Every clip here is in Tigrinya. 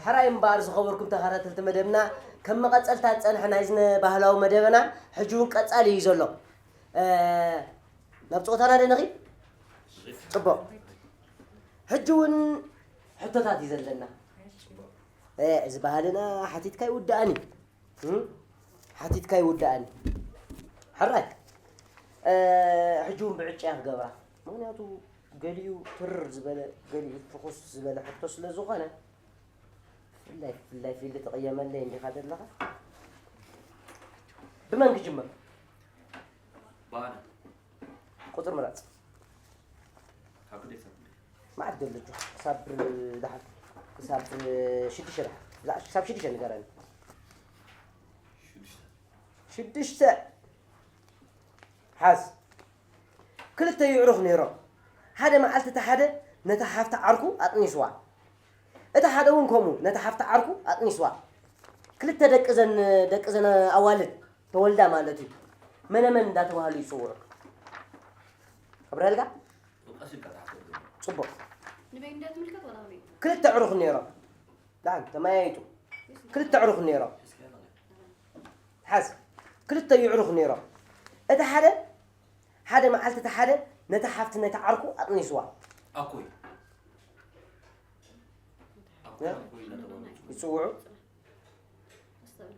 ሕራይ እምበኣር ዝኸበርኩም ተኸታተልቲ መደብና፣ ከም መቐጸልታ ዝጸንሐ ናይዝነ ባህላዊ መደብና ሕጂ እውን ቀጻሊ እዩ ዘሎ። እ፣ ናብ ጸወታና ዶ ንኺድ? ጽቡቕ። ሕጂ እውን ሕቶታት እዩ ዘለና። እ፣ እዚ ባህልና ሓቲትካ ይውዳእን እዩ። እም? ሓቲትካ ይውዳእን እዩ። ሕራይ። እ፣ ሕጂ እውን ብዕጫ እያ ክገብራ። ምኽንያቱ ገሊኡ ትርር ዝበለ፣ ገሊኡ ፍኹስ ዝበለ ሕቶ ስለ ዝኾነ፣ ብፍላይ፣ ብፍላይ ፊልድ ትቕየመለይ እንዲኻ ዘለኻ። ብመን ክጅምር? ብኣነ። ቁጽሪ ምረጽ። ካብ ክንደይ ክሳብ ክንደይ? መዓት ገለጆ። ክሳብ ደሓን። ክሳብ ሽዱሽተ ደሓን። ዛ-፣ ክሳብ ሽዱሽተ ንገረኒ። ሽዱሽተ። ሽዱሽተ። ሓዝ። ክልተ የዕሩኽ ነይሮም። ሓደ መዓልቲ እቲ ሓደ ነታ ሓፍቲ ዓርኩ ኣጥኒስዋ። እቲ ሓደ እውን ከምኡ ነታ ሓፍቲ ዓርኩ ኣጥኒስዋ። ክልተ ደቂ ዘን፣ ደቂ ዘን ኣዋልድ ተወልዳ ማለት እዩ። መነ መን እንዳተባሃሉ ይጽውዑ? ኣብረልካ? ቀስ ኢልካ ትሓተት ዘሎ። ጽቡቕ። ንበይ እንዳትምልከት ወላ ንበይ? ክልተ ዕሩኽ ነይሮም። ደሓን ተመያይጡ። ክልተ ዕሩኽ ነይሮም። እስኪ ያላ። ሓዝ። ክልተ የዕሩኽ ነይሮም። እቲ ሓደ፣ ሓደ መዓልቲ እቲ ሓደ ነታ ሓፍቲ ነታ ዓርኩ ኣጥኒስዋ። ኣኮይ። ኣኮይ፣ እ? ኣኮይ እናተባህሉ ይጽውዑ። ይጽውዑ።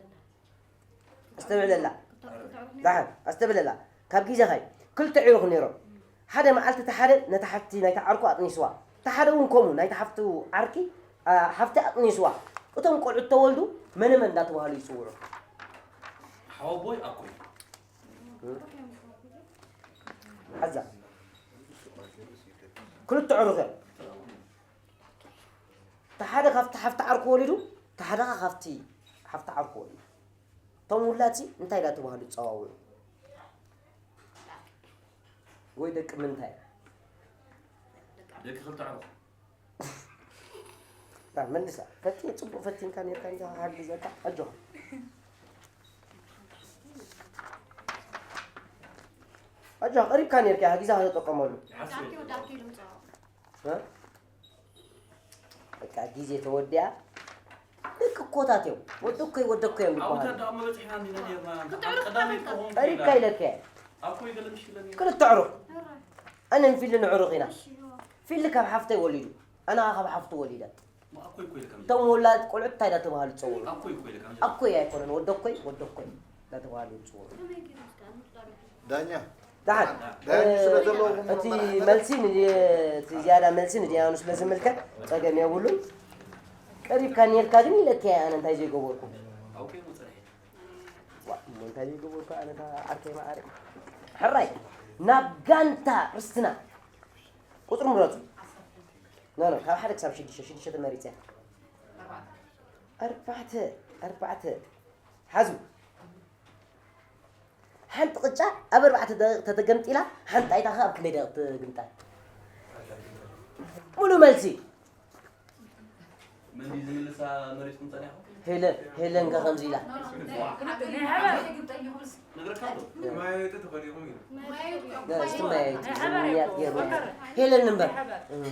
ኣስተብዕለላ። ደሓን፣ ኣስተብዕለላ። ካብ ግዜኻ እዩ። ክልተ ዕሩኽ ነይሮም። ሓደ መዓልቲ እቲ ሓደ ነታ ሓፍቲ ናይታ ዓርኩ ኣጥኒስዋ። እቲ ሓደ እውን ከምኡ ናይታ ሓፍቱ ዓርኪ፣ ኣ፣ ሓፍቲ ኣጥኒስዋ። እቶም ቆልዑ ተወልዱ መነ መን እንዳተባሃሉ ይጽውዑ? ሓወቦይ ኣኮይ። ሓዛ። ክልተ ዕሩኽ እዮም። እቲ ሓደ ካብቲ ሓፍቲ ዓርኩ ወሊዱ፣ እቲ ሓደ ኸኣ ካብቲ ሓፍቲ ዓርኩ ወሊዱ። እቶም ውላድሲ እንታይ እንዳተባሃሉ ይጸዋውዑ? ወይ ደቂ ምንታይ? ደቂ ክልተ ዕሩኽ። ታ መልሳ። ፈቲን፣ ጽቡቕ ፈቲንካ ኔርካ እንጂ ክሓግዘካ። ኣጆኻ። ኣጆኻ፣ ቀሪብካ ኔርካ፣ ግዜ ከተጠቀመሉ። ይሓስብ። ዳኪ፣ ዳኪ ኢሉ ምጽዋዕ። እ? በቃ ግዜ ተወዲኣ። ደቂ እኮታት እዮም። ወዲ እኮይ፣ ወዲ እኮይ እዮም ኣብታ ዝበሃሉ። ደኣ መበጺሕና እንዲና ኔርና። ክልተ ዕሩኽ ቀዳመይቲ ክልተ። ክኾን ቀሪብካ ክኢላ። ኢለካ እየ። ኣኮይ ገለ ምሽ ኢለኒ። ክልተ ዕሩኽ። ሕራይ። ኣነን ፊልን ዕሩኽ ኢና። እሺ፣ እዋ። ፊሊ ካብ ሓፍተይ ወሊዱ። ኣነ ኸኣ ካብ ሓፍቱ ወሊደ። ማ ኣኮይ እኮ ኢልካ እቶም ወላድ ቆልዑት እንታይ እንዳተባሃሉ ዝጸውዑ? ኣኮይ እኮ ኢልካ። ኣኮይ ኣይኮነን፣ ወዲ ኣኮይ፣ ወዲ ኣኮይ እንዳተባሃሉ ይጽውዑ። ከመይ ገይሩ እስከ ኣምጣ። ዳኛ። ደሓን። ዳያኑ ስለ ዘለዉ እቲ መራሒ መደብ። መልሲ ን-፣ እቲ ዝያዳ መልሲ ንደያኑ ስለ ዝምልከት ጸገም የብሉን። ቀሪብካ ኔርካ ግን ኢለካ እየ ኣነ እንታይ ዘይገበርኩ። ኣውቀ እሞ ጸኒሐ። ዋ፣ እሞ እንታይ ዘይገበርኩ ኣነ እታ ዓርከይ መዓረይ። ሕራይ፣ ናብ ጋንታ ርስትና። ቁጽሪ ምረጹ። ኖ፣ ኖ፣ ካብ ሓደ ክሳብ ሽዱሽተ፣ ሽዱሽተ ተመሪጸ። ኣርባዕተ፣ ኣርባዕተ። ሓዙ። ሓንቲ ቅጫ ኣብ ኣርባዕተ ደቂቕ ተተገምጢላ፣ ሓንቲ ጣይታ ኸ ኣብ ክንደይ ደቂቕ ትግምጣል? ሙሉ መልሲ። መን ድዩ ዝምልሳ መሪጽኩም ጸኒሕኩም? ሄለን፣ ሄለን ከ ከምዚ ኢላ። ነግረካ ኣሎ። መያየጢ ተፈሊኹም ኢሉ። ያ፣ እስቲ መያየጢ ዝምያጥ ገይሩ። ሄለን እምበር። እም።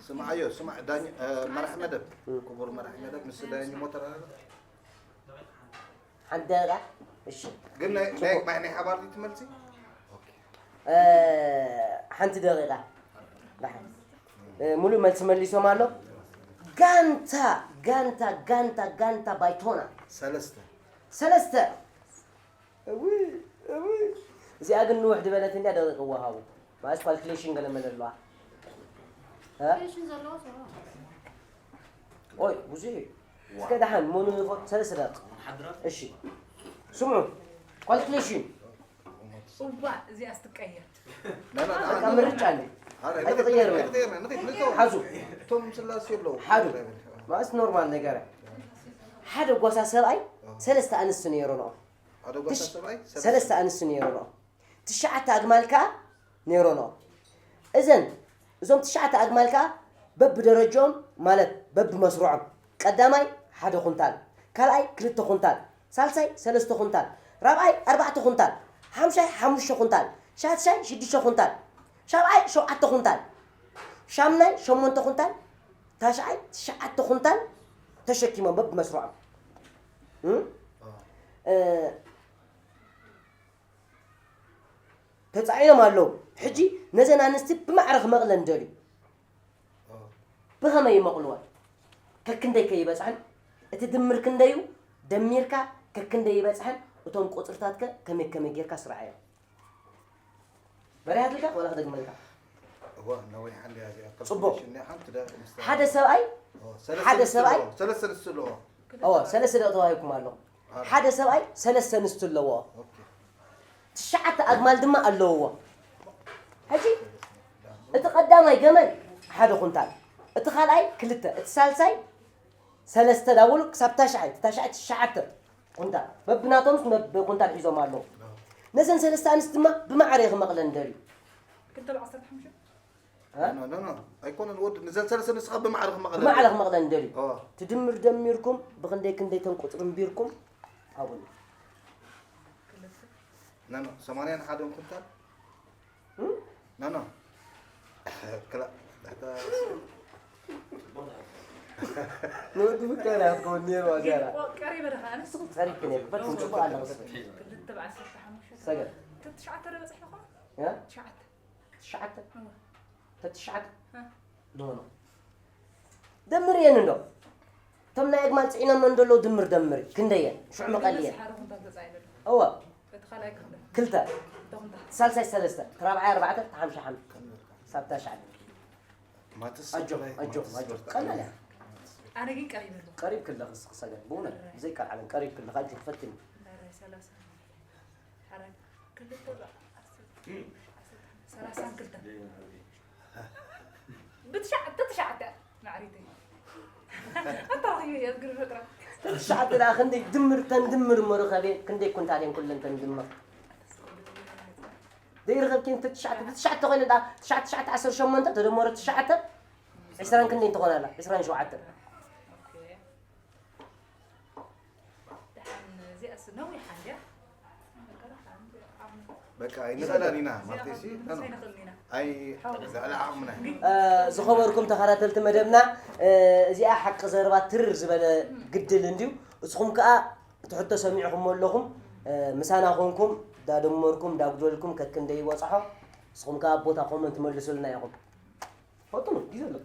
ስምዓዮ፣ ስማዕ፣ ዳኛ፣ እ፣ መራሒ መደብ፣ እም። ክቡር መራሒ መደብ፣ ምስ ዳኛ ሞተር ኣለ። ሓንቲ ደቂቃ? እሺ። ግን ናይ፣ ናይ፣ ናይ፣ ናይ ሓባር ድዩ ትመልሲ? ኦኬ። እ፣ ሓንቲ ደቂቃ። ደሓን። እ፣ ሙሉእ መልሲ መሊሶም ኣሎ። ጋንታ፣ ጋንታ፣ ጋንታ፣ ጋንታ ባይቶና። ሰለስተ። ሰለስተ። እውይ፣ እውይ። እዚኣ ግን ንውሕ ዝበለት እንድያ ደቂቕ ወሃቡ። ማለት ካልኩሌሽን ገለ መለ ኣለዋ። እ? ካልኩሌሽን ዘለዎ ሰው። ኦይ፣ ብዙሕ እዩ። እስከ ደሓን፣ መኑ ይፈልጥ? ሰለስተ ደቂቕ። እሺ። ስምዑ። ካልኩሌሽን። እዋ፣ እዚኣ ስትቀየር። ላ፣ ላ፣ ላ፣ በቃ ላ፣ ምርጫ እንዴ? ኧረ፣ ኣይትቕየር ንኽድ፣ በል። ንኽድ፣ ንኽድ፣ ንኽድ። ሓዙ። እቶም ስላሴ ኣለዉ። ሓዱ። ማለት ኖርማል ነገር። ሓደ ጓሳ ሰብኣይ ሰለስተ ኣንስቲ ነይሩ ነው። ሓደ ጓሳ ትሽ-፣ ሰብኣይ ሰለስተ። ሰለስተ ኣንስቲ ነይሩ ነው። ትሽዓተ ኣግማል ከኣ ነይሮኖ። እዘን፣ እዞም ትሽዓተ ኣግማል ከኣ በብደረጅኦም፣ ማለት በብመስርዖም፣ ቀዳማይ ሓደ ኩንታል፣ ካልኣይ ክልተ ኩንታል፣ ሳልሳይ ሰለስተ ኩንታል፣ ራብዓይ ኣርባዕተ ኩንታል፣ ሓምሻይ ሓሙሽተ ኩንታል፣ ሻድሻይ ሽዱሽተ ኩንታል፣ ሻብዓይ ሸውዓተ ኩንታል፣ ሻምናይ ሸሞንተ ኩንታል፣ ታሽዓይ ትሽዓተ ኩንታል ተሸኪሞም በብመስርዖም እ? እ፣ ተጻዒኖም ኣለዉ። ሕጂ ነዘን ኣንስቲ ብማዕረ ክመቕለን ደልዩ። ብኸመይ ይመቕልወን? ከክንደይ ከይበጽሐን እቲ ድምር ክንደዩ ደሚርካ ከክንደይ ይበጽሐን እቶም ቁጽርታትከ ከመይ ከመይ ጌርካ ስርዓዮም። በሪሃትልካ ዋላ ክደግመልካ? እዋ ነዊሓ እንድያ እዚኣ። ጽቡቕ። ካልኩሌሽን እኒኣ ሓንቲ ዳ ምስታ ሓደ ሰብኣይ ኦ፣ ሰለስተ ሓደ ኣንስቲ ሰብኣይ ኣለዎ። ሰለስተ ኣንስቲ ኣለዎ። እዎ ሰለስተ ደቂ ተባሂልኩም ኣለኹም። ሓደ ሰብኣይ ሰለስተ ኣንስቲ ኣለዎ። ኦኬ። ትሽዓተ ኣግማል ድማ ኣለውዎ። ሕጂ እቲ ቀዳማይ ገመል ሓደ ኩንታል፣ እቲ ካልኣይ ክልተ፣ እቲ ሳልሳይ ሰለስተ ዳበሉ ክሳብ ታሽዓይ፣ እቲ ታሽዓይ ትሽዓተ ኩንታል በብናቶምስ በብኩንታል ሒዞም ኣለዉ። ነዘን ሰለስተ ኣንስቲ ድማ ብማዕረ ክመቕለን ደልዩ። ክልተ ብዓሰርተ ሓሙሽተ? እ? ኖ፣ ኖ፣ ኖ። ኣይኮነን ወዲ፣ ነዘን ሰለስተ ንስኻ ብማዕረ ክመቐለን ብማዕረ ደልዩ። ክመቕለን ደልዩ። ኦ። ትድምር ደሚርኩም ብኽንደይ ክንደይ ተን ቁጽሪ እምቢርኩም ኣብሉ። ኖ፣ ኖ፣ ሰማንያን ሓደን ኩንታል? እ? ኖ፣ ኖ። ክላ-፣ እታ ንወዲ ፍቃር እያ ክትከውን ነይርዋ ጋራ። ቀሪበ ደኻ ኣነስ? ንስኹም ትጸሪፍ ነይርኩም። ፈትኩም ጽቡቕ ኣለኹ። ክልተ ብዓሰርተ ሓሙሽተ። ሰገድ። ትሽዓተ ዶ በጺሕኹም? እ? ትሽዓተ። ትሽዓተ? እወ። ተትሽዓተ? እ። ኖ፣ ኖ። ደምርየን እንዶ። እቶም ናይ ኣግማል ጽዒኖም እንደለዉ ድምር ደምሪ። ክንደየን? ሽዑ መቐልየን። ሓደ ኩንታል ተጻዒኑ ኣሎ። እወ። እቲ ካልኣይ ክንደይ? ክልተ። ክልተ ኩንታል። ሳልሳይ ሰለስተ። እቲ ራብዓይ ኣርባዕተ፣ እቲ ሓምሻ ሓምሻ። ሳብ ታሽዓይ። ማትስ ኣጆ፣ ኣጆ፣ ኣጆ። ቀላል እያ። ኣነ ግን ቀሪበ ኣለኹ። ቀሪብ ክለኽ እስኺ ሰገድ። ብእውነት፣ ብዘይቃል ዓለም ቀሪብ ክለኽ። ኣጆ፣ ፈትኒ። ሰላሳ። ሓራይ ክልተ በ-፣ ሰላሳን ክልተን። ብትሽዓተ፣ ትሽዓተ ማዕሪተይ። ኣታ ረኺበ እየ፣ እግሪ ፍጥረት። ትሽዓተ ደኣ ክንደይ ድምር፣ ተንድምር እሞ ርኸቤ፣ ክንደይ ኩንታል እየን ኩለን ተንድምር? ዘይረኸብኪ እንተ ትሽዓተ፣ ብትሽዓተ ኮይነ ደኣ፣ ትሽዓተ፣ ትሽዓተ፣ ዓሰርተ ሸሞንተ ተደመረ ትሽዓተ፣ ዕስራን ክንደይ እንትኾና ኣላ? ዕስራን ሸውዓተን። ኦኬ። ደሓን እዚኣስ ነዊሓ እንድያ። በቃ ኣይንኽእላን ኢና፣ ማለተይሲ፣ ኣይንኽእልን ኢና። ኣይ፣ ልዕሊ ዓቕምና። እ፣ ዝኸበርኩም ተኸታተልቲ መደብና፣ እ፣ እዚኣ ሓቂ ዘረባ ትርር ዝበለ ግድል እንድዩ። እስኹም ከኣ እቲ ሕቶ ሰሚዕኹሞ ኣለኹም፣ እ፣ ምሳና ኮንኩም፣ ዳደመርኩም፣ ዳጉደልኩም፣ ከክንደይ ይበጽሖ፣ እስኹም ከኣ ኣብ ቦታ ኮመንት መልሱልና ኢኹም። ፈጥኑ፣ ግዜ ኣሎ።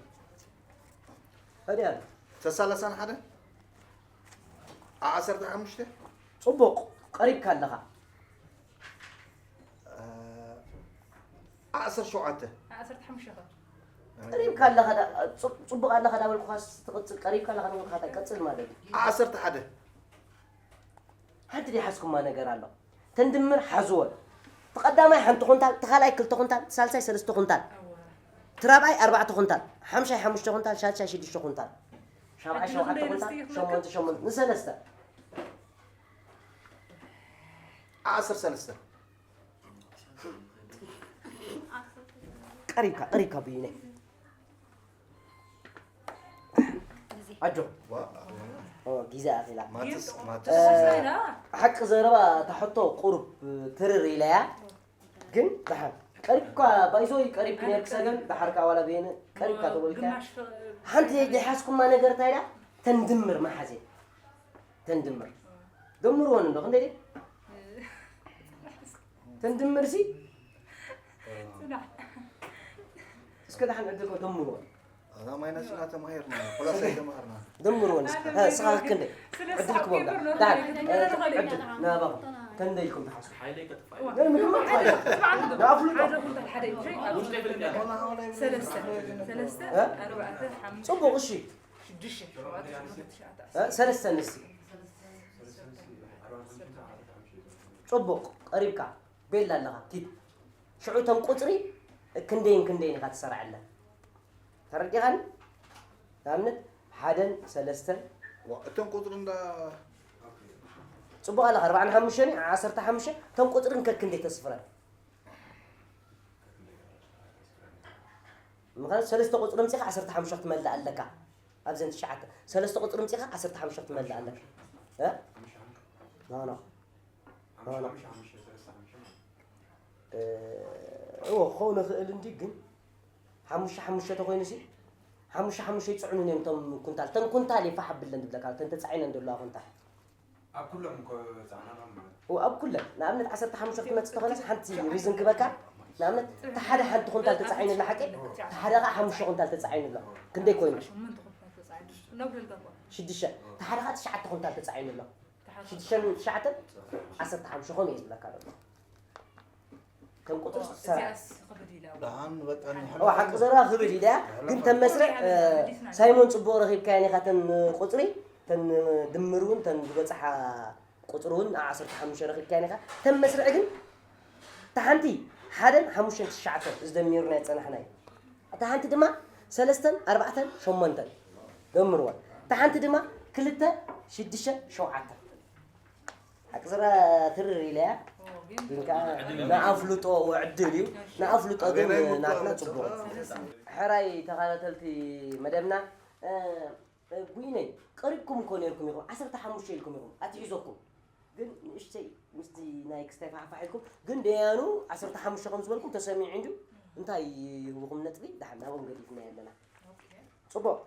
ሃዲያ ኣሎ። ሰላሳን ሓደ? ዓሰርተ ሓሙሽተ? ጽቡቕ፣ ቀሪብካ ኣለኻ። እ፣ ዓሰርተ ሸውዓተ? ዓሰርተ ሓሙሽተ ኸ? ቀሪብካ ኣለኻ፣ ዳ-፣ ጽ-፣ ጽቡቕ ኣለኻ ዳበልኩኻስ ትቕጽል፣ ቀሪብካ ኣለኻ ዳበልኩኻ ቀጽል ማለት እዩ። ዓሰርተ ሓደ? ሓንቲ ደይሓዝኩማ ነገር ኣሎ። ተንድምር ሓዝወን። እቲ ቀዳማይ ሓንቲ ኩንታል፣ እቲ ካልኣይ ክልተ ኩንታል፣ እቲ ሳልሳይ ሰለስተ ኩንታል፣ እቲ ራብዓይ ኣርባዕተ ኩንታል፣ ሓምሻይ ሓሙሽተ ኩንታል፣ ሻድሻይ ሽዱሽተ ኩንታል፣ ሻብዓይ ሸውዓተ ኩንታል፣ ሸሞንተ ሸሞንተ ንሰለስተ። ዓሰርተ ሰለስተ። ቀሪብካ፣ ቀሪብካ ብዩነ። ኣጆ። ዋ፣ ኦ፣ ግዜ ኣኺላ። ማትስ፣ እ፣ ማትስ። ሓቂ ዘረባ እታ ሕቶ ቁሩብ ትርር ኢላያ። ግን ደሓን ቀሪብካ፣ ባይዞይ ቀሪብካ ነርክ ሰገን፣ ደሓርካ ዋላ በየነ ቀሪብካ ተበልካ። ግማሽ ፍ-፣ ሓንቲ ዘይሓዝኩማ ነገር እንታይ ኢላ? ተንድምር መሓዜ። ተንድምር። ደምርወን እንዶ፣ ክንደይ ድየ? ተንድምር ሲ? ጽናሕ። እስከ ደሓን ዕድልኩም ደምርወን። ኣዛ ማይናስ ኢና ተማሂርና፣ ኹላስ ኣይተማሃርና። ደምርወን እስከ። እ፣ ስኻ ክንደይ? ዕድልኩም ወላ። ዳን፣ እ፣ ዕድል ናባኹም። ክንደይ ኢልኩም ትሓስቡ? ሓይለይ ከጥፋ እዩ። ናይ ምግማት ሓይለ። ንኣፍልጦ። ሓደ ኩንታል ሓደ እዩ። ውሽጠይ ፍልጥ ያለ። ሰለስተ። ሰለስተ፣ እ? ኣርባዕተ፣ ሓሙሽተ፣ ጽቡቕ፣ እሺ። ሽዱሽተ፣ ሸውዓተ፣ ሸሞንተ፣ ትሽዓተ፣ እ? ሰለስተ ንስቲ። ጽቡቕ፣ ቀሪብካ። ቤላ ኣለኻ፣ ኪድ። ሽዑ እቶም ቁጽሪ ክንደይን ክንደይን ኢኻ ትሰርዐለን። ተረዲኻኒ? ንኣብነት፣ ሓደን ሰለስተን። ዋ፣ እቶም ቁጽሪ እንዳ ጽቡቕ ኣለኻ፣ ኣርባዓን ሓሙሽተን፣ ዓሰርተ ሓሙሽተ፣ እቶም ቁጽሪ ከክንደይ ተስፍረን? ምኽንያቱ፣ ሰለስተ ቁጽሪ ኣምጺኻ ዓሰርተ ሓሙሽተ ክትመልእ ኣለካ። ኣብዘን ትሽዓተ፣ ሰለስተ ቁጽሪ ኣምጺኻ ዓሰርተ ሓሙሽተ ክትመልእ ኣለካ። እ? ኖ፣ ኖ። ኖ፣ ኖ። እ፣ እዎ፣ ክኸውን ይኽእል እንዲ፣ ግን ሓሙሽተ ሓሙሽተ ተኾይኑሲ፣ ሓሙሽተ ሓሙሽተ ይፅዕኑን እዮም እቶም ኩንታል። እተን ኩንታል እየ ፋሕ ኣብለን ዝብለካ፣ እተን ተፃዒነን ዘለዋ ኩንታል። ኣብ ኩሎም እኮ ፃዕናኖም ማለት እዩ። ኣብ ኩለን። ንኣብነት ዓሰርተ ሓሙሽተ ክትመፅእ ተኾነስ ሓንቲ ሪዝን ክበካ። ንኣብነት፣ እቲ ሓደ ሓንቲ ኩንታል ተፃዒኑ ኣሎ ሓቂ? እቲ ሓደ ከዓ ሓሙሽተ ኩንታል ተፃዒኑ ኣሎ። ክንደይ ኮይኑ? ሽዱሽተ። እቲ ሓደ ከዓ ትሽዓተ ኩንታል ተፃዒኑ ኣሎ። ሽዱሽተን ትሽዓተን ዓሰርተ ሓሙሽተ ኮም እየ ዝብለካ ዘሎ። ከም ቁፅሪ ትሰራ። እዚኣስ ክብድ ኢላ። ደሓን በቃ ንሕና ኦ፣ ሓቂ ዘረባ ክብድ ኢላ እያ። ግን ተመስርዕ፣ እ፣ ሳይሞን ፅቡቕ ረኺብካየን ኢኻ። ተን ቁፅሪ፣ ተን ድምር እውን፣ ተን ዝበፅሓ ቁፅሪ እውን ዓሰርተ ሓሙሽተ ረኺብካየን ኢኻ። ተመስርዕ ግን፣ እታ ሓንቲ ሓደን ሓሙሽተን ትሽዓተን ዝደሚሩና ዝፀናሕና እዩ። እታ ሓንቲ ድማ ሰለስተን ኣርባዕተን ሸሞንተን ደምርወን። እታ ሓንቲ ድማ ክልተ ሽዱሽተ ሸውዓተ። ሓቂ ስራ ትርር ኢለያ። ግን ከዓ ንኣፍልጦ ዕድል እዩ። ንኣፍልጦ ግን ናትና ጽቡቕ። ሕራይ ተኸታተልቲ መደብና፣ እ፣ እ፣ ቡይነይ፣ ቀሪብኩም እኮ ነይርኩም ኢኹም። ዓሰርተ ሓሙሽተ ኢልኩም ኢኹም ኣትሒዘኩም። ግን ንእሽተይ ምስቲ ናይ ክስታይ ፋሕፋሕ ኢልኩም፣ ግን ደያኑ ዓሰርተ ሓሙሽተ ከም ዝበልኩም ተሰሚዑ እንድዩ። እንታይ ይህብኹም ነጥቢ? ደሓን ናብኦም ገዲፍና ኣለና። ጽቡቕ።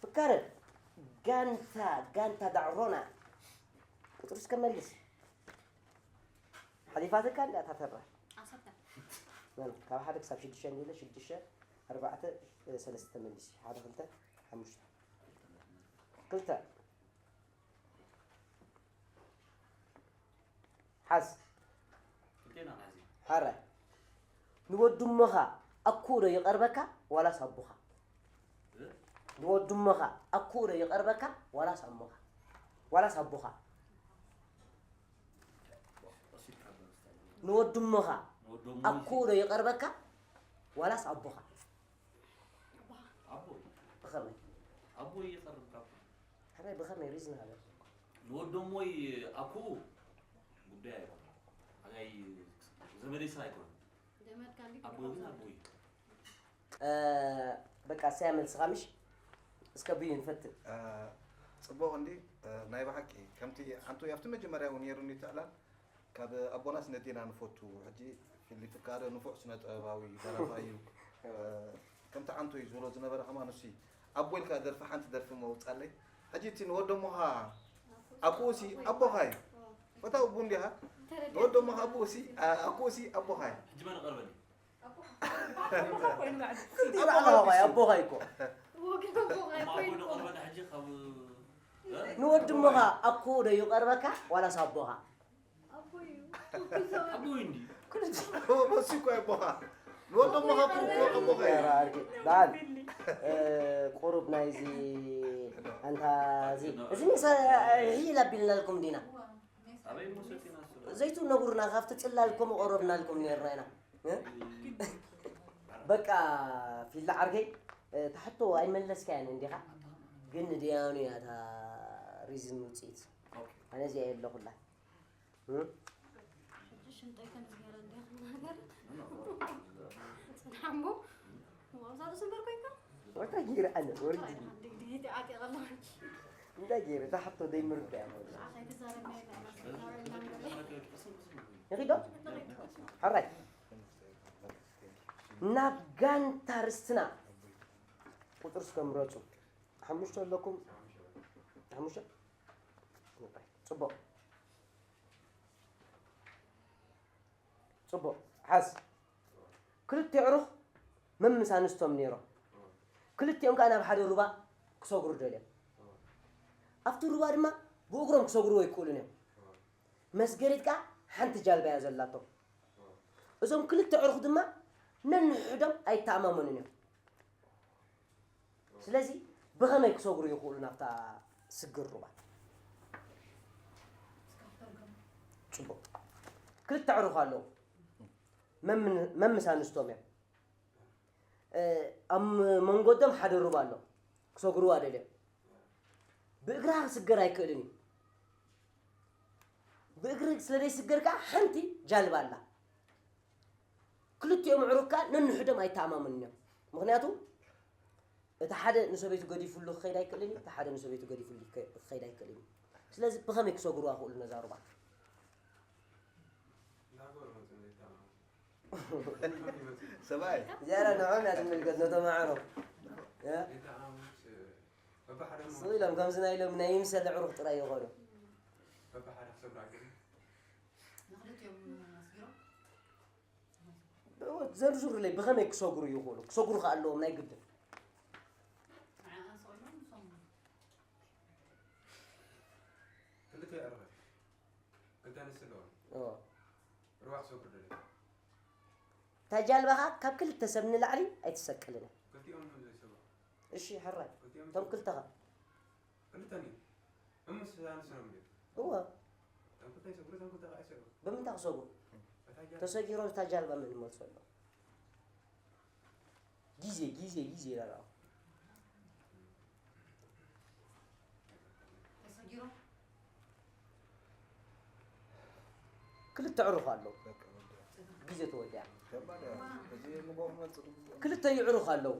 ፍካረ ጋንታ፣ ጋንታ ዳዕሮና። ቁጽሪ እስከ መልስ። ሓሊፋትካ እንዳ ታተራ። ዓሰርተ። መን? ካብ ሓደ ክሳብ ሽዱሽተ እንዲለ፣ ሽዱሽተ፣ ኣርባዕተ፣ ሰለስተ ተመሊሲ። ሓደ፣ ክልተ፣ ሓሙሽተ። ክልተ። ሓዝ። ክልቴና ናዚ። ሓራይ። ንወዲ እሞኻ ኣኩኡ ዶ ይቐርበካ ዋላስ ኣቦኻ? እ? ንወዲ እሞኻ ኣኩኡ ዶ ይቐርበካ ዋላስ ኣሞኻ? ዋላስ ኣቦኻ? ንወዲ እሞኻ ንወዲ እሞ ኣኩኡ ዶ ይቐርበካ ዋላስ ኣቦኻ? ኣቦ። ብኸመይ? ኣቦ ይቐርብ ካብ። ሕራይ ብኸመይ ሪዝን ሃበ? ንወዲ እሞይ ኣኩኡ ጉዳይ ኣይኮነን። ሓጋይ ዘመደይ ስራ ኣይኮነን። ዘመድካ እንዲ ኣቦይ ግን ኣቦይ። እ፣ በቃ፣ እሰያ መልስኻ ምሽ? እስከ ብዩ ንፈትን። እ፣ ጽቡቕ እንዲ፣ እ፣ ናይ ብሓቂ ከምቲ ዓንቱ ኣብቲ መጀመርያ እውን ነይሩ እንዲ ትዕላል፣ ካብ ኣቦናስ ነዴና ንፈቱ። ሕጂ ፊሊ ፍካረ ንፉዕ ስነ ጥበባዊ ደራፋይ እዩ። እ፣ ከምቲ ዓንቱ እዩ ዝብሎ ዝነበረ ከማን እሱ እዩ። ኣቦ ኢልካ ደርፊ ሓንቲ ደርፊ መውጻለይ። ሕጂ እቲ ንወደሞኻ ኣኩኡሲ ኣቦኻ እዩ። ፈታው ቡን ዲኻ? ንወደሞኻ ኣኩኡሲ፣ ኣ-፣ ኣኩኡሲ ኣቦኻ እዩ። ሕጂ መን ቀርበኒ? ኣቦኻ እዩ፣ ኣቦኻ እዩ እኮ። ወገን ኣቦኻ እዩ እኮ። ንወዲ እሞኻ ኣኩኡ ዶ ይቐርበካ ዋላስ ኣቦኻ? ኣቦ እዩ። ኣቦ እዩ እንዲ። መሲ እኮ ኣቦኻ። ንወዲ እሞኻ እኮ ኣቦኻ እዩ። በዓል፣ እ፣ ቁሩብ ናይዚ ኣንታ እዚ፣ እዚ ምስ ሂል ኣቢልናልኩም ዲና? ኣበይ መሰኪና እሱ? ዘይትነጉርና፣ ካብቲ ጽላል እኮ ምቐረብናልኩም ነርና ኢና። እ? በቃ፣ ፊላ ዓርከይ፣ እ፣ እታ ሕቶ ኣይመለስካያን እንዲኻ? ግን ንድያኑ እያ እታ ሪዝን ውጽኢት። ኦኬ። ኣነ እዚኣ የለኹላ። እ? ሕጂ ሽንጠይ ከም ዝገረ እንዲያ ክናገር። ጽንሓ እሞ፣ ዋው፣ እዛ ርእሲ እምበር ኮይንካ? ወርታ ጊረ ኣነ፣ ወርዲ። ድግድጊት ዓጢቐ ኣለኹ። እንታይ ጌረ? እታ ሕቶ ዘይምርዳእ እያ። ንዓኻ ኣይትዛረብኒ፣ ንዓኻ ኣይትዛረብኒ። ንኺዶ? ሓራይ። ናብ ጋንታ ርስትና ቁጽሪ እስከ ምረጹ። ሓሙሽተ ኣለኩም? ሓሙሽተ? ጽቡቕ። ጽቡቕ። ሓዝ። ክልተ ኣዕሩኽ መምስ ኣንስቶም ነይሮም። ክልቲኦም ከኣ ናብ ሓደ ሩባ ክሰግሩ ደልዮም። ኣብቲ ሩባ ድማ ብእግሮም ክሰግርዎ ኣይክእሉን እዮም። መስገሪት ከኣ ሓንቲ ጃልባ እያ ዘላቶም። እዞም ክልተ ኣዕሩኽ ድማ ነንሕዶም ኣይተኣማመኑን እዮም። ስለዚ ብኸመይ ክሰግሩ ይኽእሉ ናብታ ስግር ሩባ? ጽቡቕ። ክልተ ኣዕሩኽ ኣለዉ። መምን-፣ መምስ ኣንስቶም እዮም። እ፣ ኣብ መንጎዶም ሓደ ሩባ ኣሎ። ክሰግርዋ ደልዮም። ብእግራ ክስገር ኣይክእልን እዩ። ብእግሪ ስለ ዘይስገር ከኣ ሓንቲ ጃልባ ኣላ። ክልቲኦም ኣዕሩኽ ከኣ ነንሕዶም ኣይተኣማመኑን እዮም። ምኽንያቱ፣ እቲ ሓደ ንሰበይቱ ገዲፉሉ ክኸይድ ኣይክእልን እዩ፣ እቲ ሓደ ንሰበይቱ ገዲፉሉ ይከ-፣ ክኸይድ ኣይክእልን እዩ። ስለዚ ብኸመይ ክሰግርዋ ክእሉ ነዛ ሩባ? ሰብኣይ። ዝያዳ ንዕኦም እያ ትምልከት፣ ነቶም ኣዕሩኽ። እ? ጌታ ኣምላኽ፣ በብሓደ ስቕ ኢሎም ከምዚ ናይ ኢሎም ናይ ይምሰል ኣዕሩኽ ጥራይ ይኾኑ። በብሓደ ክሰብራ ግን ንኽልቲኦም ኣስጊሮም? ዘርዝሩለይ፣ ብኸመይ ክሰግሩ ይኽእሉ? ክሰግሩ ከ ኣለዎም ናይ ግድን። ንዓኣ ስቕ ኢሎም ንሶም ክልተ የዕርኸ። ክልተ ኣንስቲ ኣለዋ። እዎ። ሩባ ክሰግሩ ደልዮም። እታ ጃልባኻ ካብ ክልተ ሰብ ንላዕሊ ኣይትሰቅልን። ክልቲኦም እዮም ዘይሰግሩ። እሺ፣ ሕራይ። ክልቲኦም እቶም ክልተኻ? ክልተ እዮም። እምስ ኣንስቲ እዮም ድዮም? እዎ። እቶም ክልተ ይሰግሩ፣ እቶም ክልተ ከዓ ኣይሰግሩ። ብምንታይ ክሰግሩ? እታ ጃልባ ተሰጊሮም እታ ጃልባ መን ይመልሶ ኣሎ? ግዜ፣ ግዜ፣ ግዜ ይላል። ተሰጊሮም? ክልተ ዕሩኽ ኣለዉ። በቃ ወዲያ። ግዜ ተወዲኣ። ከባድ እያ። እዚ ምጎፍ መጽእ ክልተ ይዕሩኽ ኣለዉ።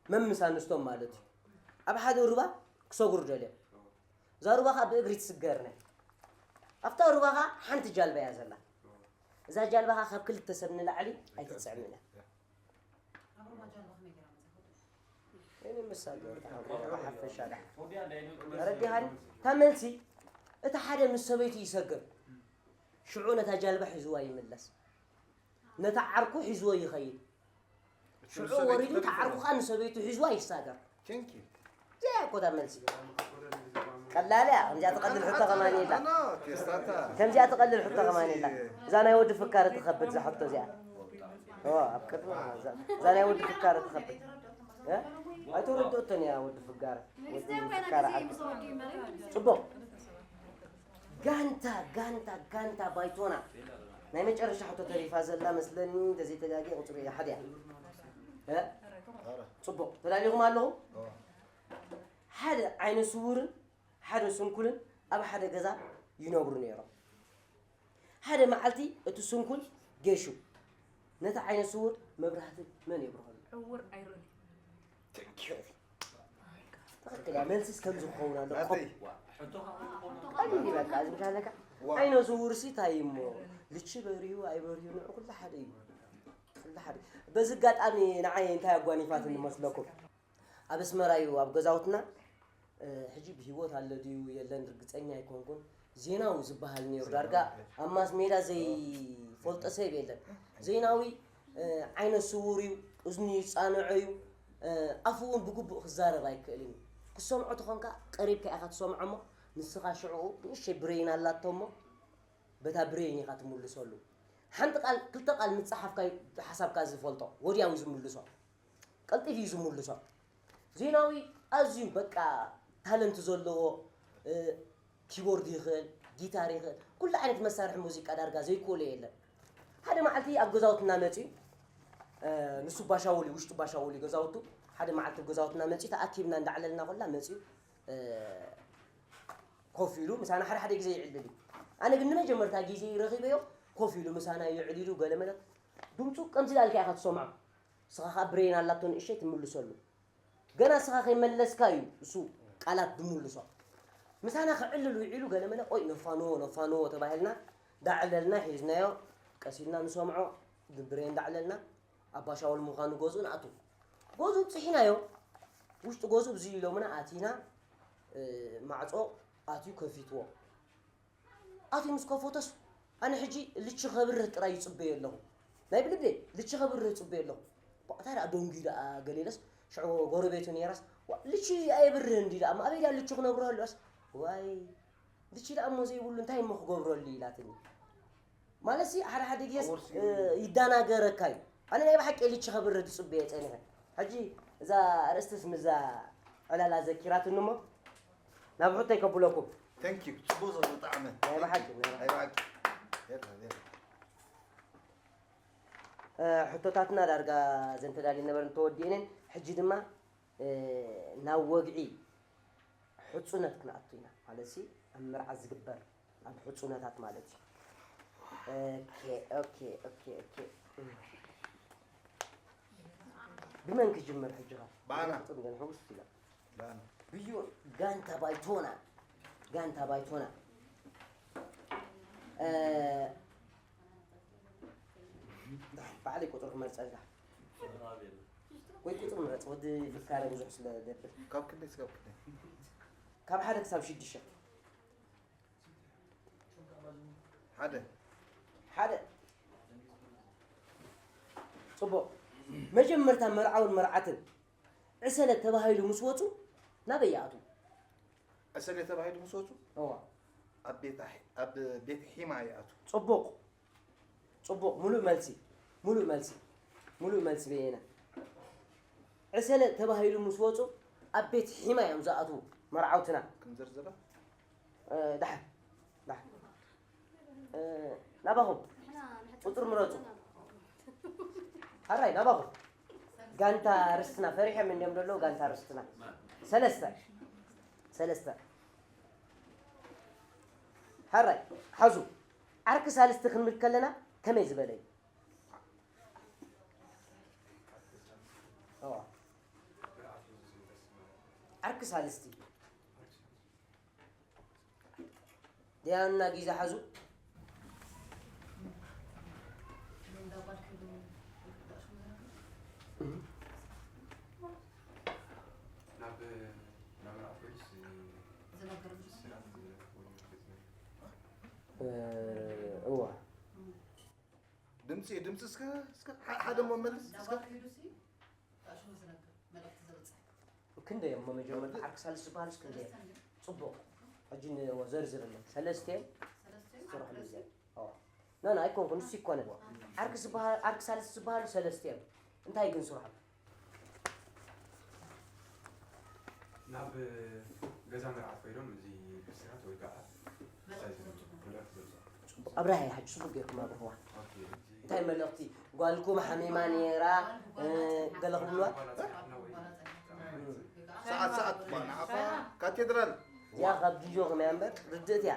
መምስ ኣንስቶም ማለት እዩ። ኣብ ሓደ ሩባ ክሰግሩ ደልዮም። እዛ ሩባ ኸኣ ብእግሪ ትስገር ናይ። ኣብታ ሩባ ኸኣ ሓንቲ ጃልባ እያ ዘላ። እዛ ጃልባ ኸኣ ካብ ክልተ ሰብ ንላዕሊ ኣይትጽዕምን እያ። እኔ መሳገር ሓፈሻ ዳ። ተረዲኻኒ? እታ መልሲ፣ እቲ ሓደ ምስ ሰበይቱ ይሰግር። ሽዑ ነታ ጃልባ ሒዝዋ ይምለስ። ነታ ዓርኩ ሒዝዎ ይኸይድ። ሽዑ ወሪዱ እቲ ዓርኩ ኸኣ ንሰበይቱ ሒዝዋ ይሳገር። Thank you። እዚኣ እኮ እታ መልሲ። ቀላል እያ። ከምዚኣ ትቐልል ሕቶ ከማን የላ። ኖ፣ ቴስታታ። ከምዚኣ ትቐልል ሕቶ ከማን የላ። እዛ ናይ ወዲ ፍካረ ትኸብድ እዛ ሕቶ እዚኣ። ኦ፣ ኣብ ቅድሚ እዛ፣ እዛ ናይ ወዲ ፍካረ ትኸብድ። እ? ኣይተረድኦቶን እያ ወዲ ፍካረ። ወዲ ፍካረ ዓዲ። ጽቡቕ። ጋንታ፣ ጋንታ፣ ጋንታ ባይቶና። ናይ መጨረሻ ሕቶ ተሪፋ ዘላ መስለኒ፣ እንተዘይተጋግየ ቁጽሪ እያ፣ ሓደ እያ። እ? ጽቡቕ። ተዳሊኹም ኣለኹም? ሓደ ዓይነ ስውርን ሓደ ስንኩልን ኣብ ሓደ ገዛ ይነብሩ ነይሮም። ሓደ መዓልቲ እቲ ስንኩል ጌሹ ነቲ ዓይነ ስውር መብራህቲ መን የብርኸሉ? ዕውር ኣይርእን እዩ። ትኽክል እያ። መልሲስ ከምዚ ክኸውን ኣለዎ። ናተይ። ቀሊል እዩ በቃ፣ እዚ ምሽ ኣለካ። ዋ። ዓይነ ስውርሲ እንታይ እዩ እሞ? ልቺ በሪሁ ኣይበሪሁ ንዑ ኩሉ ሓደ እዩ። ኩሉ ሓደ። በዚ ኣጋጣሚ ንዓይ እንታይ ኣጓኒፋትኒ መስለኩም? ኣብ ኣስመራ እዩ ኣብ ገዛውትና፣ እ፣ ሕጂ ብህይወት ኣሎ ድዩ የለን ርግጸኛ ኣይኮንኩን። ዜናዊ ዝበሃል ነይሩ። ዳርጋ ኣብ ማስ ሜዳ ዘይፈልጦ ሰብ የለን። ዜናዊ፣ እ፣ ዓይነ ስውር እዩ፣ እዝኑ ይጻንዖ እዩ፣ እ፣ ኣፉ እውን ብግቡእ ክዛረብ ኣይክእልን እዩ። ክትሰምዖ ተኾንካ ቀሪብካ ኢኻ ትሰምዖ እሞ ንስኻ ሽዕኡ ንእሽተይ ብሬን ኣላቶ እሞ በታ ብሬን ኢኻ ትምልሰሉ። ሓንቲ ቃል፣ ክልተ ቃል ምስ ጸሓፍካ እዩ ሓሳብካ ዝፈልጦ፣ ወዲያው እዩ ዝምልሶ። ቀልጢፉ እዩ ዝምልሶ። ዜናዊ ኣዝዩ በቃ ታለንት ዘለዎ፣ እ፣ ኪቦርድ ይኽእል፣ ጊታር ይኽእል፣ ኩሉ ዓይነት መሳርሒ ሙዚቃ ዳርጋ ዘይክእሎ የለን። ሓደ መዓልቲ ኣብ ገዛውትና መፅዩ፣ እ፣ ንሱ ባሻውል እዩ፣ ውሽጢ ባሻውል እዩ ገዛውቱ። ሓደ መዓልቲ ኣብ ገዛውትና መፅዩ፣ ተኣኪብና እንዳዕለልና ኮላ መፅዩ፣ እ፣ ኮፍ ኢሉ ምሳና ሓደ ሓደ ግዜ ይዕልል እዩ። ኣነ ግን ንመጀመርታ ግዜ ረኺበዮ፣ ኮፍ ኢሉ ምሳና ይዕሊሉ ገለ መለ ድምፁ ከምዚ ዳልካ ኢኻ ትሰምዖ። ንስኻ ኸኣ ብሬን ኣላቶ ንእሸይ ትምልሰሉ። ገና ንስኻ ከይመለስካ እዩ እሱ ቃላት ድምልሶ። ምሳና ክዕልል ውዒሉ ገለ መለ፣ ኦይ ነፋንዎ፣ ነፋንዎ ተባሂልና፣ ዳዕለልና፣ ሒዝናዮ፣ ቀስ ኢልና ንሰምዖ፣ ብሬን ዳዕለልና፣ ኣባ ሻውል ምዃኑ ገዝኡ ንኣቱ። ገዝኡ ብፅሒናዮ፣ ውሽጢ ገዝኡ ብዚ ኢሎምና ኣቲና፣ እ፣ ማዕፆ ኣትዩ ከፊትዎ። ኣትዩ ምስ ከፈቶስ፣ ኣነ ሕጂ ልቺ ከብርህ ጥራይ ይጽበዮ ኣለኹ። ናይ ብልበይ ልቺ ከብርህ ይጽበዮ ኣለኹ። ባእ፣ እንታይ ደኣ ደንጉዩ ደኣ ገለ ኢለስ፣ ሽዑ ጎረቤቱ ነይራስ፣ "ዋ፣ ልቺ ኣየብርህን ድዩ ደኣ? እሞ ኣበይ ደኣ ልቺ ክነብርሀሉ?" ኢላስ፣ "ዋይ፣ ልቺ ደኣ እሞ ዘይብሉ እንታይ እሞ ክገብረሉ?" ኢላትኒ። ማለትሲ፣ ሓደ ሓደ ግዜስ፣ እ፣ ይደናገረካ እዩ። ኣነ ናይ ብሓቂ ልቺ ከብርህ ዝጽበዮ ጸኒሐ። ሕጂ እዛ ኣርእስትስ ምስዛ ዕላላ ዘኪራትኒ እሞ፣ ናብ ሕቶይ ከብለኩም። Thank you። ጽቡቕ ዘብጣዕመ። ናይ ብሓቂ፣ ናይ ናይ ብሓቂ። የላ፣ የላ። እ፣ ሕቶታትና ዳርጋ ዘን ተዳልየን ነበረን ተወዲኤን እየን። ሕጂ ድማ፣ እ፣ ናብ ወግዒ ሕጹነት ክንኣቱ ኢና። ማለትሲ ኣብ መርዓ ዝግበር ኣብ ሕጹነታት ማለት እዩ። ኦኬ፣ ኦኬ፣ ኦኬ፣ ኦኬ። ብመን ክጅምር ሕጂ ኸ? ብኣና። ጽምደን ሕጉስ ኢላ። ብኣና። ብዩ ጋንታ ባይቶና፣ ጋንታ ባይቶና። እ፣ ባዕለይ ቁጽሪ ክመርጸልካ። ወይ ቁጽሪ ምረጽ፣ ወዲ ፍካረ ብዙሕ ስለ ደብል። ካብ ክንደይ እስካብ ክንደይ? ካብ ሓደ ክሳብ ሽዱሽተ። ሓደ። ሓደ። ጽቡቕ። መጀመርታ መርዓውን መርዓትን ዕሰለ ተባሂሉ ምስ ወጹ ናበይ ይኣትዉ? ዕሰለ ተባሂሉ ምስ ወጹ እዋ። ኣብ ቤት ኣሒ- ኣብ ቤት ሒማ ይኣትዉ። ጽቡቕ። ጽቡቕ፣ ምሉእ መልሲ፣ ምሉእ መልሲ፣ ምሉእ መልሲ በየነ። ዕሰለ ተባሂሉ ምስ ወጹ ኣብ ቤት ሒማ እዮም ዝኣትዉ መርዓውትና። ክንዝርዝራ? እ፣ ደሓን፣ ደሓን። እ፣ ናባኹም ቁጽሪ ምረጹ። ኣራይ ናባኹም። ጋንታ ርስትና ፈሪሖም እንዲዮም ዘለዉ ጋንታ ርስትና። ሰለስተ፣ ሰለስተ። ሓራይ ሓዙ። ዓርኪ ሳልስቲ ክንብል ከለና ከመይ ዝበለ እዩ? ዓርኪ ሳልስቲ ዲያና ጊዛ ሓዙ። እዋ ድምፂ ድምፂ እስከ እስከ ሓደ ሞ መልስ እስከ ክንደይ እሞ መጀመርታ ዓርኪ ሳልስ ዝበሃሉስ ክንደይ እዮም? ፅቡቕ። ሕጂ ንዎ ዘርዝርለይ። ሰለስተ እዮም? ስርሑ ምዘ ናና ኣይኮንኩ ንሱ ይኮነ። ዓርኪ ዝበሃ- ዓርኪ ሳልስ ዝበሃሉ ሰለስተ እዮም። እንታይ ግን ስርሖም? ናብ ገዛ መርዓት ኮይዶም እዚ ብስራት ወይ ከዓ እንታይ ዝብል መልእኽቲ ዘምፅኡ? ኣብርሃ ሕጂ ፅቡቅ ጌርኩም ኣብርህዋ። እንታይ መልእኽቲ ጓልኩም ሓሚማ ነይራ ገለ ክብልዋ ሰዓት ሰዓት ባና ኣፋ ካቴድራል እዚኣ ካብ ጅጆ ከመያ እምበር ርድእት እያ።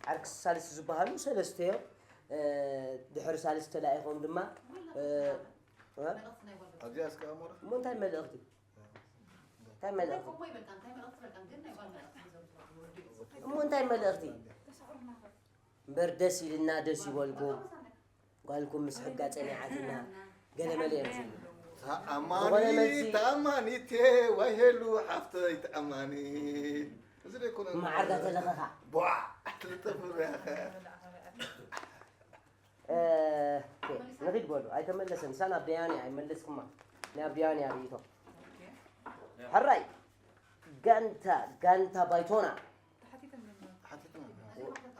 ዓርኪ ሳልስቲ ዝበሃሉ ሰለስተ እዮም። ድሕሪ ሳልስቲ ተላኢኾም ድማ ኣብዚኣ እስከ ኣሞራ እሞ እንታይ መልእኽቲ እንታይ መልእኽቲ እሞ እንታይ መልእኽቲ እምበር ደስ ኢልና ደስ ይበልኩም። ጓልኩም ምስ ሕጋ ጸኒሓትና ገለመለ እዮም ዝብሉ። ተኣማኒ ዝኾነ መልሲ ተኣማኒቴ ዋይ ሄሉ ሓፍተይ ተኣማኒ እዚ ዘይኮነ መዓርጋ ተለኸኻ ቧዕ ትልጠፍ ንሪኣኸ እ፣ ኦኬ፣ ንኺድ በሉ ኣይተመለሰን እሳ ናብ ደያኒ ኣይመለስኩማ ናይ ኣብ ደያኒ ኣርእይቶ ሕራይ ጋንታ ጋንታ ባይቶና ሓቲትና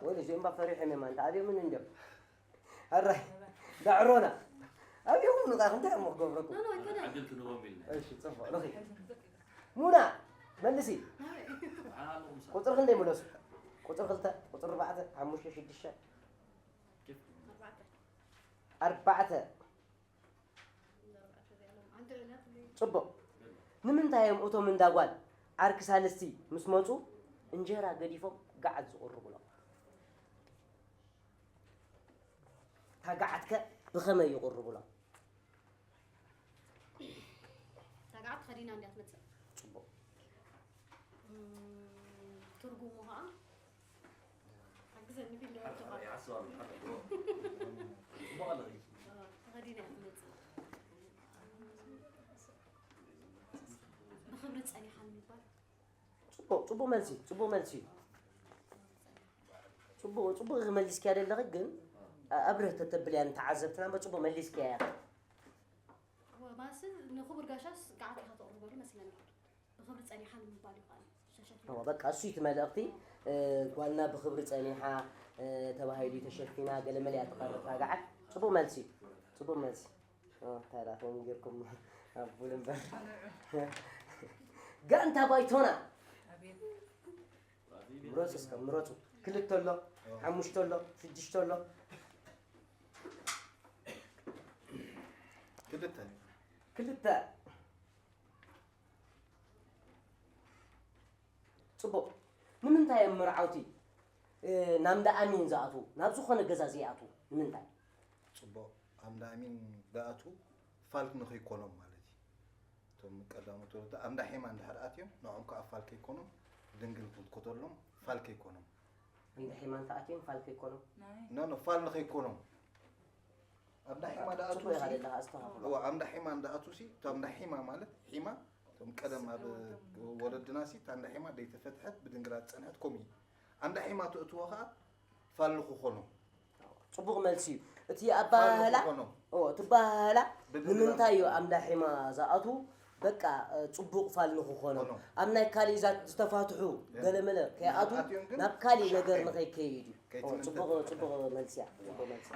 ወይ እዚኦም ባ ፈሪሖም እዮም ኣንተ ኣብዮምን እንዲዮም ኣራይ ዳዕሮና ኣብዮም ንቃ እንታይ እሞ ክገብረኩም ዕድል ክንህቦም ኢልና። እሺ ጽቡቅ ንኺ ሙና መልሲ ቁጽሪ ክንደይ ምለሱ ቁጽሪ ክልተ ቁጽሪ ኣርባዕተ ሓሙሽተ ሽዱሽተ ኣርባዕተ ጽቡቅ ንምንታይ እዮም እቶም እንዳ ጓል ዓርኪ ሳልስቲ ምስ መጹ እንጀራ ገዲፎም ገዓት ዝቕርቡሎም እታ ገዓትከ ብኸመይ ይቕርቡሎም እታ ገዓት ተኸዲና እንድያ ትመጽእ ጽቡቅ ትርጉሙ ኸዓ ሓግዘኒ ፊልም ወዲ ኸዓ ይሓስብ ኣሎ ሓቂ ጽቡቕ ኣለኺ ተኸዲና እያ ትመጽእ ብኽብሪ ጸኒሓ ንምባል ጽቡቕ ጽቡቕ መልሲ ጽቡቕ መልሲ እዩ ጽቡቕ ጽቡቕ ኢኺ መሊስክያ ዘለኺ ግን ኣብርህ ተተብልያ ንተዓዘብትና እሞ ጽቡቕ መሊስክያ እያ ወባስ ንኽቡር ጋሻስ ገዓት ኢኻ ተቕርበሉ መስለኒ ብኽብሪ ጸኒሓ ንምባል እዩ ኸዓ ተሸፊኑ። እወ በቃ እሱ እዩ እቲ መልእኽቲ። እ፣ ጓልና ብኽብሪ ጸኒሓ እ፣ ተባሂሉ እዩ ተሸፊና ገለ መለ እያ ትቐርብ እታ ገዓት። ጽቡቕ መልሲ እዩ። ጽቡቕ መልሲ። ኦ፣ እንታይ ደኣ ከምኡ ጌርኩም ኣቡል እምበር። ጋንታ ባይቶና። ምረጹ እስከ ምረጹ። ክልተ ኣሎ፣ ሓሙሽተ ኣሎ፣ ሽዱሽተ ኣሎ። ክልተ። ክልተ። ጽቡቕ። ንምንታይ እዮም መርዓውቲ ናብ እንዳ ኣሚን ዝኣትዉ? ናብ ዝኾነ ገዛ ዘይኣትዉ? ንምንታይ? ጽቡቕ። ኣብ እንዳ ኣሚን ዝኣትዉ ፋልክ ንኸይኮኖም ማለት እዩ። እቶም ቀዳሞት ወለዲ ኣብ እንዳ ሒማ እንድሕር ኣትዮም ንዖም ከዓ ፋል ከይኮኖም ድንግል ክንትኮተሎም ፋል ከይኮኖም። ኣብ እንዳ ሒማ እንተኣትዮም ፋል ከይኮኖም? ኖ ኖ ፋል ንኸይኮኖም። ኣብ እንዳ ሒማ ደኣ ኣትዉ ሲ፣ እዋ፣ ኣብ እንዳ ሒማ እንዳ ኣትዉ ሲ፣ እቶም እንዳ ሒማ ማለት ሒማ፣ እቶም ቀደም ኣብ ወለድና ሲ፣ እታ እንዳ ሒማ ደይተፈትሐት ብድንግላ ዝጸንሐት ከምኡ እዩ። ኣብ እንዳ ሒማ ተእትዎ ኸኣ ፋል ንኽኾኖም። ጽቡቕ መልሲ እዩ። እቲ ኣበሃህላ፣ ፋል ንኽኾኖም። እዎ፣ እቲ ኣበሃህላ ብድንግላ ንምንታይ እዩ ንኽኾኖም። ኣብ እንዳ ሒማ ዝኣትዉ? በቃ፣ እ፣ ጽቡቕ ፋል ንኽኾኖም። ኾኖም። ኣብ ናይ ካሊእ ዛት ዝተፋትሑ ያ። ገለመለ ከይኣትዉ፣ ኣትዮም ግን ናብ ካሊእ ነገር ሻዕከይ። ንኸይከይድ እዩ። ከይትምንተት። እዎ፣ ጽቡቕ፣ ጽቡቕ መልሲ እያ። ጽቡቕ መልሲ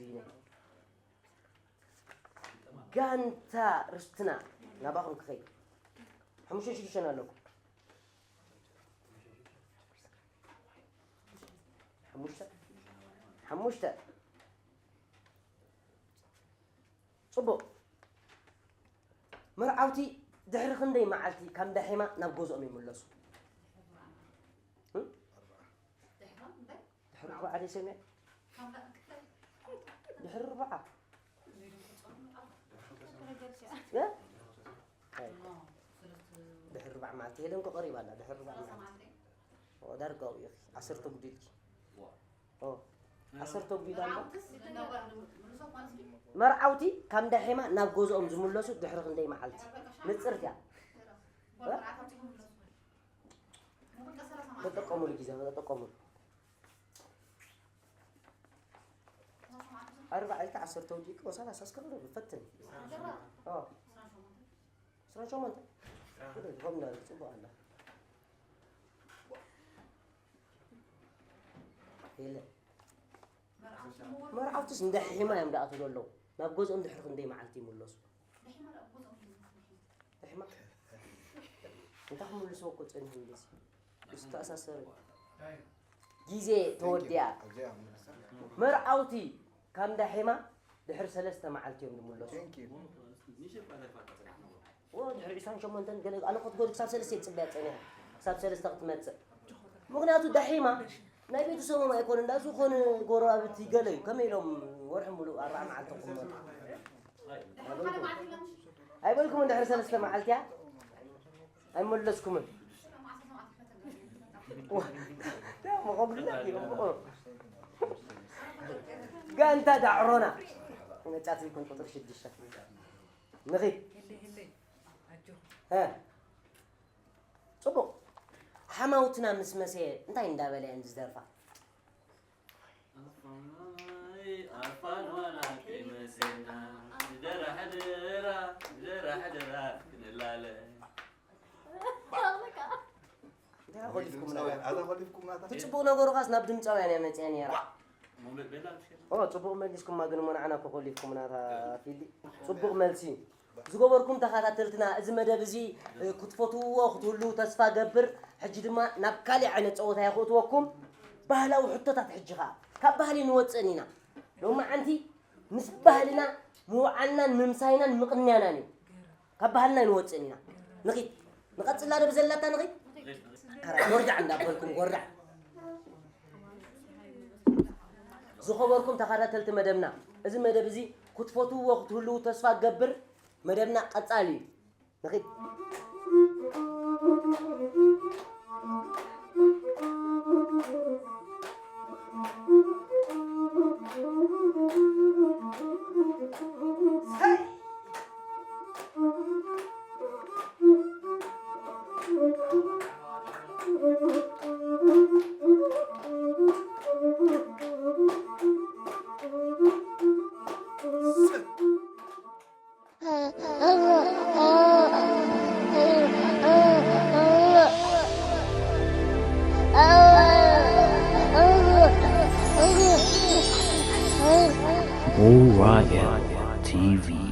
እያ። ጋንታ ርስትና ናባኹም ክኸይድ። ሓሙሽተ ሽዱሽተን ኣለኩም። ሓሙሽተ? ሓሙሽተ። ጽቡቕ። መርዓውቲ ድሕሪ ክንደይ መዓልቲ ካብ እንዳ ሒማ ናብ ገዝኦም ይምለሱ? እ? ድሕሪ ኣርባዓ ደይ ሰሚዐ? ድሕሪ ኣርባዓ? እ? ኣይ። ድሕሪ ኣርባዓ መዓልቲ ሄለን እኮ ቀሪባ ኣላ። ድሕሪ ኣርባዓ መዓልቲ። ኦ፣ ዳርጋ ኣብኡ ኢኺ። ዓሰርተ ጉዲልኪ። ኦ፣ ዓሰርተ ጉዲል ኣላ። መርዓውቲ ካብ እንዳ ሒማ ናብ ገዝኦም ዝምለሱ ድሕሪ ክንደይ መዓልቲ? ንጽርቲ እያ። እ? ተጠቀሙሉ ግዜ፣ ተጠቀሙሉ። ኣርባዓ ኢልካ ዓሰርተ ኣውዲእካ ወሳላ ሳስከ ብሎ ፈትን። ኦ። ዕስራን ሸሞንተ? ግደል፣ ከምኡ እንዳበለ ጽቡቕ ኣላ። የለ። መርዓውትስ እንደ ሒማ እዮም ደኣ ትብሎ ኣለዉ። ናብ ገዝኦም ድሕሪ ክንደይ መዓልቲ ይምለሱ? ሒማ። እንታይ ክምልስዎ እኮ ጸኒሑ እንደዚ። ዝተኣሳሰረ። ግዜ ተወዲኣ። ኣብዚኣ ምልሳ። መርዓውቲ ካብ እንዳ ሒማ ድሕሪ ሰለስተ መዓልቲ እዮም ዝምለሱ። Thank you። ኦ፣ ድሕሪ ዕስራን ሸሞንተን ገለ፣ ኣነ ክትጎድ ክሳብ ሰለስተ እየ ዝጽበያ ጸኒሐ። ክሳብ ሰለስተ ክትመጽእ። ምኽንያቱ ዳሒማ ናይ ቤተሰቦም ኣይኮነን፣ እንዳ ዝኾነ ጎረባብቲ ገለ እዩ። ከመይ ኢሎም ወርሒ ሙሉእ ኣርባዓ መዓልቲ ክቕመጡ? ኣይበልኩምን ድሕሪ ሰለስተ መዓልቲ እያ? ኣይመለስኩምን። ዋ፣ ዳ መቐብልና እዮም። ጋንታ ዳዕሮና። መጫት ይኩን ቁጥሪ ሽዱሽተ። ንኺድ። እ። ጽቡቕ። ሓማውትና ምስ መሰየ እንታይ እንዳበላ እየን ዝደርፋ? ኣፋይ፣ ኣፋን ዋላ ከይመሰና፣ ድራሕ ድራ፣ ድራሕ ድራ ክንላለ። እንታይ ኣኾሊፍኩም ድምፃውያን፣ ናታ? ኣታ ኣኾሊፍኩም ናታ? እቲ ጽቡቕ ነገሩ ኻስ ናብ ድምፃውያን እያ መፅያ ነይራ። ኦ፣ ጽቡቕ መሊስኩማ፣ ግን እሞ ንዓና እኮ ኮሊፍኩም ናታ ፊሊ። ጽቡቕ መልሲ። ዝገበርኩም ተኸታተልትና፣ እዚ መደብ እዚ፣ እ፣ ክትፈትውዎ ክትህልዉ ተስፋ ገብር። ሕጂ ድማ ናብ ካሊእ ዓይነት ጸወታ እየ ክእትወኩም። ባህላዊ ሕቶታት ሕጂ ኸኣ። ካብ ባህሊ ንወጽእን ኢና። ሎማዓንቲ ምስ ባህልና ምውዓልናን ምምሳይናን ምቕንያናን እዩ። ካብ ባህልና ኣይንወጽእን ኢና። ንኺድ። ንቐጽላ ዶ ብዘላታ ንኺድ? ጎርዳዕ እንዳበልኩም ጎርዳዕ። ዝኸበርኩም ተኸታተልቲ መደብና፣ እዚ መደብ እዚ ክትፈትውዎ ክትህልዉ ተስፋ እገብር። መደብና ቀጻሊ እዩ። ንኺድ። Orion T V.